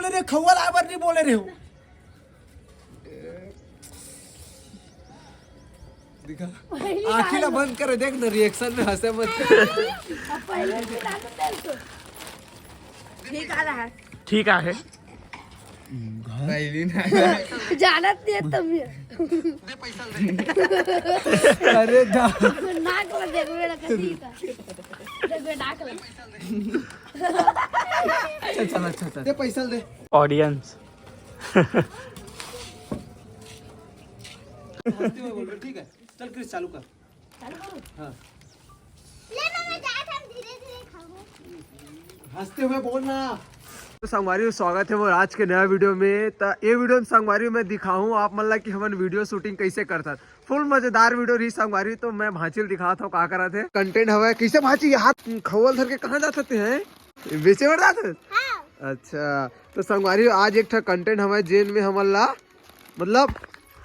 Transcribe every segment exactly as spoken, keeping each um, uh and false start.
अरे खौवा लाए बर नहीं बोले रहे हो। दिखा। आँखी ला बंद करे, देख ना, रिएक्शन में हंसे मत। ठीक आ रहा है। ठीक आहे। पहली ना। जानत नहीं है तुम ये। अरे दा। नाक में देख, मेरा कैसी का। देख, मेरा नाक में। चल, चल, अच्छा, चल। दे पैसा दे। ऑडियंस। हंसते हुए बोल रहे, ठीक है? चल, क्रिस, चालू कर। चालू करूँ? हाँ। ले, मैं, मैं जात हूँ, धीरे-धीरे खाऊँ। हंसते हुए बोल ना। तो संगवारी हो, स्वागत है मोर आज के नया वीडियो में। त ये वीडियो में संगवारी हो, मैं दिखाहूँ आप मन ला कि हमन वीडियो शूटिंग कैसे करथन। फुल मजेदार वीडियो रही संगवारी हो। तो मैं भांची ल दिखात हूँ का करत हे, कंटेंट हवय। कैसे भांची, ये हाथ खौवा ल धर के कहाँ जात हते हैं? बेचे बर जात हते? हाँ। अच्छा, तो संगवारी हो, आज एक ठा कंटेंट हवय जेन में हमन ला, मतलब,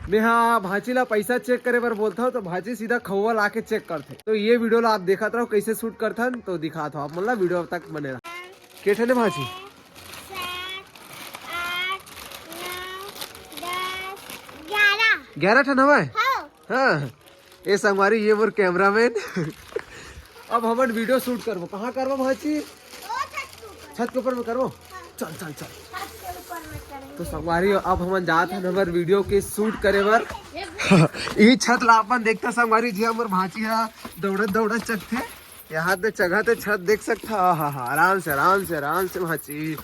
मेहा भांची ला पैसा चेक करे बर बोलथव, तो भांची सीधा खौवा ला के चेक करथे। तो ये वीडियो ला आप देखत रहो, कैसे शूट करथन, तो दिखात हव आप मन ला, वीडियो तक बने रहा। के ठन हे भांची? सात, आठ, नौ, दस, ग्यारह। ग्यारह ठन हवय? हाँ। हाँ। ए संगवारी, ये मोर कैमरामैन। अब हमन वीडियो शूट करबो। कहाँ करबो भांची? ओ छत के ऊपर। छत के ऊपर में करबो? हाँ। चल, चल, चल। छत के ऊपर में करेंगे। तो संगवारी, अब हमन जात हन हमर वीडियो के शूट करे बर। ये ई छत ला अपन देखता संगवारी जी, हमर भांची हा दौड़त दौड़त चघथे। यहाँ ते चघा ते छत देख सकता। हाँ, हाँ, हाँ, आराम से, आराम से, आराम से भांची। अब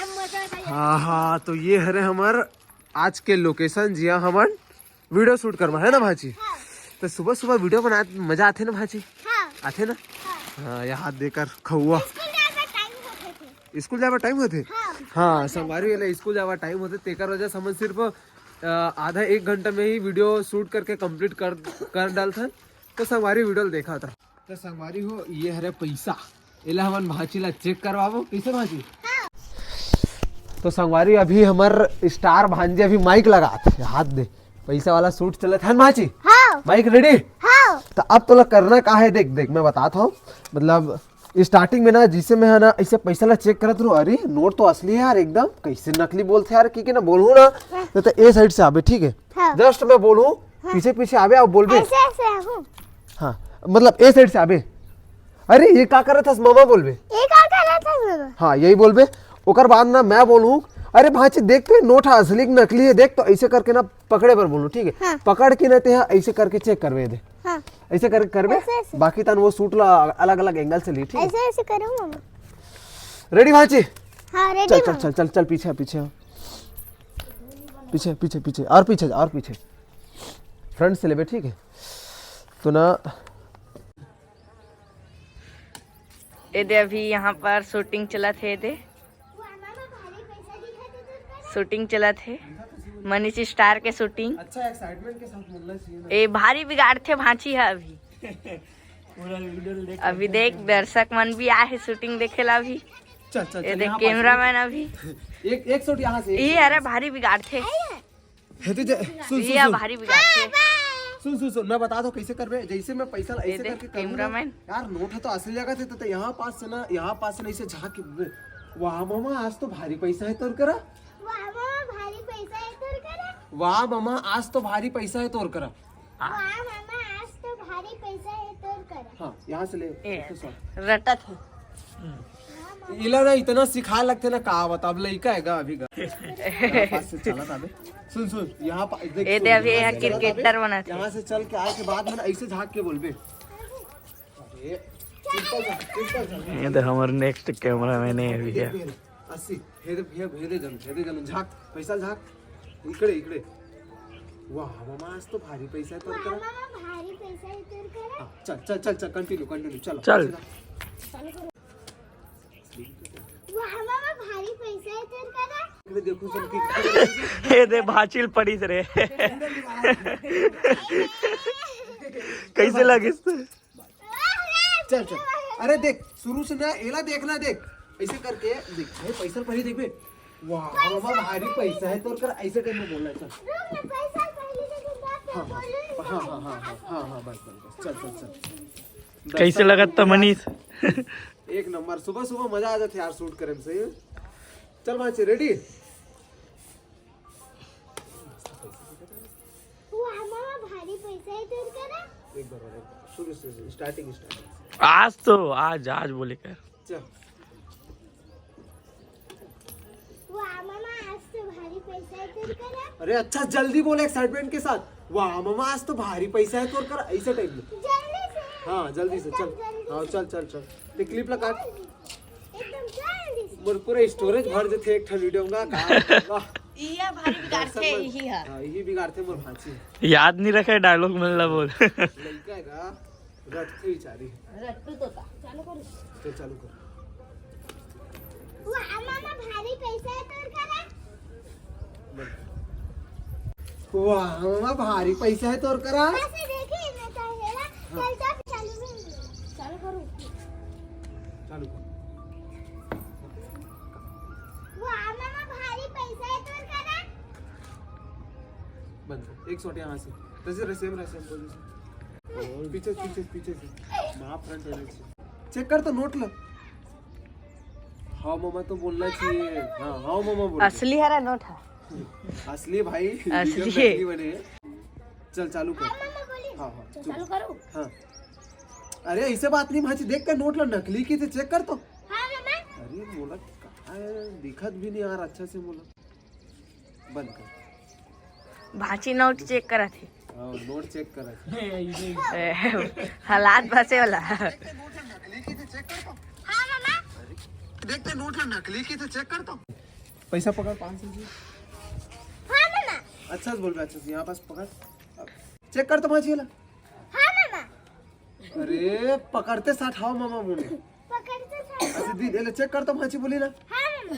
मजा आ जाएगा। हाँ, हाँ, तो ये हरे हमर आज के लोकेशन, जिहाँ हमन वीडियो शूट करबो, है ना भांची? हाँ। तो सुबह सुबह वीडियो बनाए मजा आथे ना भांची? हाँ। आथे ना? हाँ। हाँ, यहाँ देकर खौवा। स्कूल जाए बर टाइम होथे। स्कूल जाए बर टाइम होथे? हाँ। हाँ, संगवारी वाला स्कूल जाए बर टाइम होथे, तेकर वजह से हमन सिर्फ, अ, आधा एक घंटा में ही वीडियो शूट करके कंप्लीट कर, कर डालथन। तो संगवारी वीडियो ल देखा था। तो संगवारी हो, ये हरे पैसा, एला हमन भांची ला चेक करवाबो। कैसे भांची? हाँ। तो संगवारी, अभी हमर स्टार भांजी अभी माइक लगात हे, हाथ दे, पैसा वाला शूट चलत हे ना भांची? हाँ। Mic ready? हाँ। तो अब तोला करना का है, देख, देख, मैं बतात हूँ, मतलब, स्टार्टिंग में ना, जिसे मैं है ना, ऐसे पैसा ला चेक करत रहूँ, अरे, नोट तो असली है यार, एकदम, कैसे नकली बोलथे यार, कि, कि ना बोलूँ ना, तो, तो ए साइड से आबे, ठीक है? हाँ। जस्ट मैं बोलूँ, हाँ। पीछे पीछे आबे, आप बोलबे। ऐसे, ऐसे हूँ। हाँ, मतलब, ए साइड से आबे। अरे, ये का करत हस, मामा बोलबे। ये का करत हस, मामा? हाँ, यही बोलबे। ओकर बाद ना मैं बोलूँ, अरे भांची, देख तो, नोट है असली कि नकली है, देख तो, ऐसे करके ना पकड़े बर बोलूँ, ठीक है? हाँ। पकड़ के ना ते, हाँ, ऐसे करके चेक करबे दे। हाँ। ऐसे करके करबे, ऐसे, ऐसे। बाकी तन वो शूट ला अलग-अलग एंगल से ली, ठीक है? ऐसे, ऐसे करूँ मामा। रेडी भांची? हाँ, रेडी चल, चल, मामा। चल, चल, चल, पीछे, पीछे। पीछे, पीछे, पीछे, और पीछे जा, और पीछे। फ्रंट से लेबे, ठीक है? तो ना, ए दे, अभी यहाँ पर शूटिंग चलत हे, ए दे। शूटिंग चलत हे, मनीष स्टार के शूटिंग। अच्छा, एक्साइटमेंट के साथ बोलना चाहिए ना। ए, भारी बिगाड़थे भांची है अभी। पूरा वीडियो देख अभी देख, दर्शक मन भी आए हे शूटिंग देखे ला अभी। चल, चल, ये चल, देख, यहाँ पास। कैमरामैन अभी। एक, एक शॉट यहाँ से, एक ये शॉट अरे यहाँ से। भारी बिगाड़थे। हे तो जे-, सुन, सुन, ये सुन। भारी बिगाड़थे। सुन, सुन, सुन, मैं बता दो कैसे करबे। जैसे मैं पैसा ये ऐसे देख, करके करूँ ना, कैमरामैन। यार, नोट है तो असली जगह से, तो, तो यहाँ पास से ना, यहाँ पास से ना, ऐसे झांक के, वाह मामा, आज तो भारी पैसा है तोर करा। वाह मामा, भारी पैसा है तोर करा। वाह मामा, आज तो भारी पैसा है तोर करा। वाह मामा, आज तो भारी पैसा है तोर करा। हाँ, यहाँ से ले, ए, ऐसे शॉट। रटत है। इला ना इतना सिखाए लगथे ना, का बता, अब लइका है गा अभी गा। यहाँ पास से चलत आबे। सुन, सुन, यहाँ पा-, देख, ए सुन, दे, अभी यहाँ यहाँ से चलत आबे, क्रिकेटर बनत है। यहाँ से चल के आए के बाद में ना ऐसे झांक के बोलबे। अरे, ऊपर जा, ऊपर जा। ये तो हमारे नेक्स्ट कैमरामैन है भैया। देख, अस्सी, हे दे, हे, हे दे जन, हे दे जन, झांक, पैसा झांक। इकडे, इकडे। वाह, मामा, आज तो भारी पैसा है तोर करा। मामा, भारी पैसा है तोर करा। हाँ, चल, चल, चल, चल, कंटिन्यू, कंटिन्यू, चलो, चल। सीधा। वाह, मामा, भारी पैसा है तोर करा। इकडे देखो, सब की हे दे, भांची ल पड़ीस रे। कैसे लगिस? चल, चल। अरे देख, शुरू से ना एला देखना, देख। ऐसे करके देख, भाई पैसा पहले देखबे। वाह, मामा, भारी पैसा है तोर कर, ऐसे करके बोलना है, चल। रुक ना, पैसा पहले देखो, बात हाँ, हाँ, बोलो ना। हाँ, हाँ, हाँ, हाँ, हाँ, बस, बस, बस। चल, चल, चल। कैसे लगत था मनीष? एक नंबर, सुबह सुबह मजा आ जाता यार शूट करे में, सही है? चल भांची, रेडी? वाह मामा, भारी पैसा है तोर करा। एक बार और, एक बार। शुरू से, स्टार्टिंग, स्टार्टिंग। आज तो आज आज बोले कर। चल। वाह मामा, आज तो भारी पैसा है तोर करा। अरे अच्छा, जल्दी बोल, एक्साइटमेंट के साथ। वाह मामा, आज तो भारी पैसा है तोर करा, ऐसे टाइप में। जल्दी से। हाँ, जल्दी से चल। जल्दी हाँ, चल चल चल। ते क्लिप ला काट। एकदम जल्दी से। मोर पूरा स्टोरेज भर जथे एक ठन वीडियो का। वाह। इया भारी बिगाड़थे इही हा। हाँ, यही बिगाड़थे मोर भांची है। याद नहीं रखे डायलॉग मन ला बोल। लड़का है का? रटथे बेचारी। रट्टू तोता। चल चालू कर। वाह मामा, भारी पैसा है तोर करा। वाह मामा, भारी पैसा है तोर करा। ऐसे देखी ना, चाहेला। चल तो चालू भी नहीं। चालू करो। चालू कर। वाह मामा, भारी पैसा है तोर करा। बंद कर। एक शॉट यहाँ से। तसे रहे, सेम रहे, सेम पोजीशन। पीछे, पीछे, पीछे से। माँ फ्रंट एनर्जी। चेक कर तो नोट ला। हाँ मामा तो बोलना चाहिए। हाँ, हाँ मामा बोल। असली हरा नोट हा। असली भाई। असली। Video में असली बने। चल चालू कर। मामा बोली। हाँ, हाँ, चुप। चालू करो। हाँ। अरे ऐसे बात नहीं भांची, देख कर नोट ला, नकली की थे, चेक कर तो। हाँ मामा। अरे मोला कहाँ दिखत भी नहीं यार अच्छा से मोला। बंद कर। भांची नोट चेक करत हे। हाँ, नोट चेक कर। ए, हालात बसे वाला। हाँ मामा। देख ते नोट ला, नकली की थे, चेक कर तो। पैसा पकड़, पाँच सौ जी। हाँ मामा। अच्छा से बोल बे, अच्छा से यहाँ पास पकड़। चेक कर तो भांची ला। हाँ मामा। अरे पकड़ते साथ हाँ मामा बोले। पकड़ते साथ। अच्छा दी, ले चेक कर तो भांची बोली ना। हाँ मामा।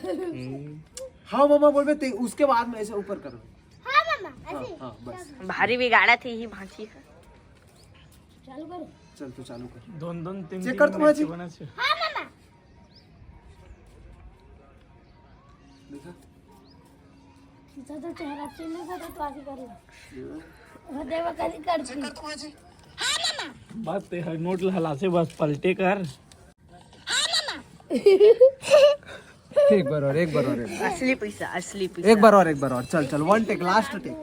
हाँ मामा बोल बे, ते उसके बाद में ऐसे ऊपर कर। हाँ मामा। हाँ, ऐसे। हाँ, बस। भारी बिगाड़त हे इही भांची हा। चालू करो। चल तू चालू कर। दोन दोन तीन चेक कर तो भांची। हाँ मामा। देखा। सीधा तो चेहरा चेंज नहीं करता तो आगे करो। वो देवा कभी करती। बस ते हर नोट ला हलासे बस पलटे कर। एक बार और, एक बार और, एक बार। असली पैसा, असली पैसा। एक बार और, एक बार और। चल चल, वन टेक, लास्ट टेक।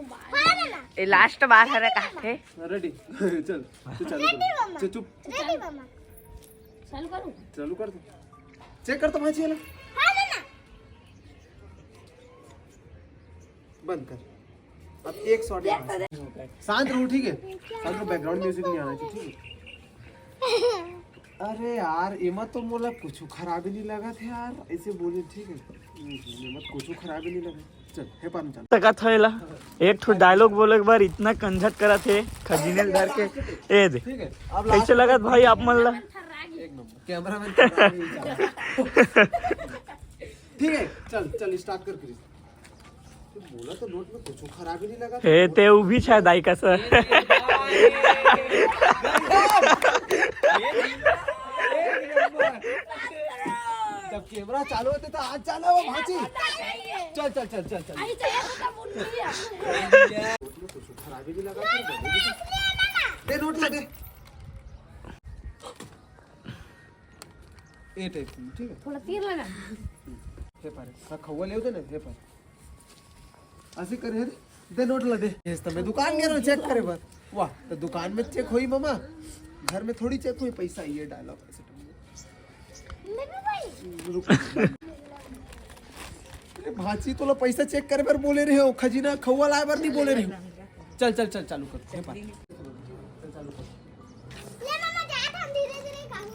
ए लास्ट बार हरे कहा थे। रेडी? चल तू चालू कर। चल चुप। रेडी मामा। चालू करो। चालू कर दो। चेक कर तो भांची वाला। हाँ मामा। बंद कर। अब एक शॉट। शांत रहो, ठीक है? शांत रहो, बैकग्राउंड म्यूजिक नहीं आना चाहिए, ठीक है? अरे यार, एमा तो मोला कुछ खराबी नहीं लगा था यार, ऐसे बोले, ठीक है? एमा कुछ खराबी नहीं लगा। चल, हे पाम चल। तकत होएला। एक ठो डायलॉग बोले के बार इतना कंझट करत हे खजीने धर के। ए दे। ठीक है, अब कैसे लगत भाई आप मन ला? एक नंबर कैमरा मैन। ठीक है, चल चल, स्टार्ट कर क्रिस। बोला तो नोट में कुछ खराबी नहीं लगा। हे ते उभी छा दाई कसं. जब कैमरा चालू होते तो आज चालू हो भांची। चल चल चल चल चल। नोट में कुछ खराबी नहीं लगा। दे नोट ला दे. ए टाइप, ठीक है. थोड़ा तीर लगा. हे पारे, हाँ, खौवा ले होते ना, हे पारे. ऐसे करे, हे दे, दे नोट ला दे. ये तो मैं दुकान गया ना चेक करे बर. वाह, तो दुकान में चेक होई मामा, घर में थोड़ी चेक होई पैसा. ये डायलॉग ऐसे. मैं भी भाई. रुक. अरे भांची, तोला पैसा चेक करे बर बोले रहे हो, खजीना खौवा लाए बर नहीं बोले रहे हो. चल चल चल, चालू कर, हे पारे. चल, चालू कर. ले मामा, जा, हम धीरे धीरे खाऊं.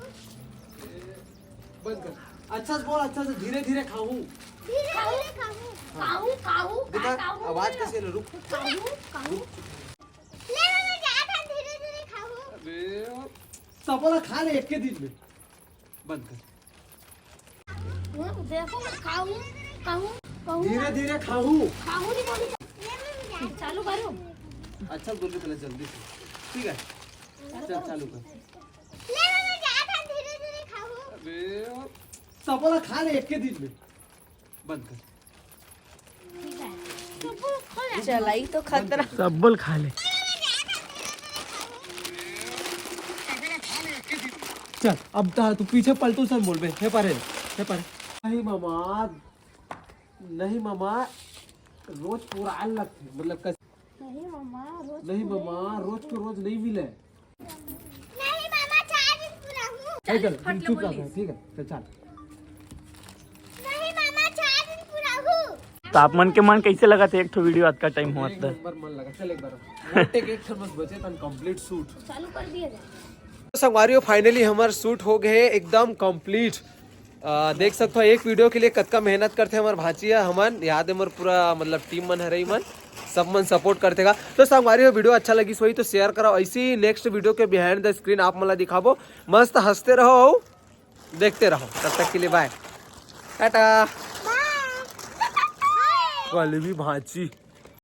बंद कर. अच्छा से बोल, अच्छा से, धीरे धीरे खाऊं. धीरे धीरे खाऊं. खाऊं, खाऊं, देखा, खाऊं. आवाज कैसे ले, रुक. खाऊं, खाऊं. ले मामा, जा, हम धीरे धीरे खाऊं. अबे, सबला खा ले एक के दिन में. बंद कर. वो देखो, खाऊं, खाऊं, खाऊं. धीरे धीरे खाऊं. खाऊं नहीं बोली. ले मामा, जा. चालू करो. अच्छा बोल के चला जल्दी से, ठीक है. चल, चालू कर. ले मामा, जा, हम धीरे धीरे खाऊं. अबे, सबला खा ले एक के दिन में. बंद कर. चलाई तो खतरा. सब बोल खा ले. चल, अब ता तू पीछे पलटू सन बोल बे. हे पारे, हे पारे. नहीं मामा, नहीं मामा, रोज पूरा लगथे, मतलब कस- नहीं मामा, रोज नहीं मामा, रोज के रोज नहीं मिले। नहीं मामा, चार दिन पूरा हूँ। चल, चल, चुप रह, ठीक है, चल, चल। नहीं मामा, चार दिन पूरा हूँ। तो आप मन के मन कैसे लगा था एक ठो वीडियो आज का टाइम हुआ एक था? नंबर मन लगा। चल एक बार one take, एक ठन बस बचे तन complete shoot चालू कर दिए जाए। तो संगवारी हो, finally हमर shoot हो गए एकदम complete। आ, देख सकते हो एक वीडियो के लिए कतका मेहनत करते हैं हमारे भांचिया हमन, याद है हमारे पूरा मतलब टीम मन हरे मन, सब मन सपोर्ट करते का। तो संगवारी हो, वीडियो अच्छा लगी सोई तो शेयर करो, ऐसी ही नेक्स्ट वीडियो के behind the screen आप मला दिखाबो। मस्त हंसते रहो, देखते रहो, तब तक के लिए बाय, टाटा। कल भी भांची।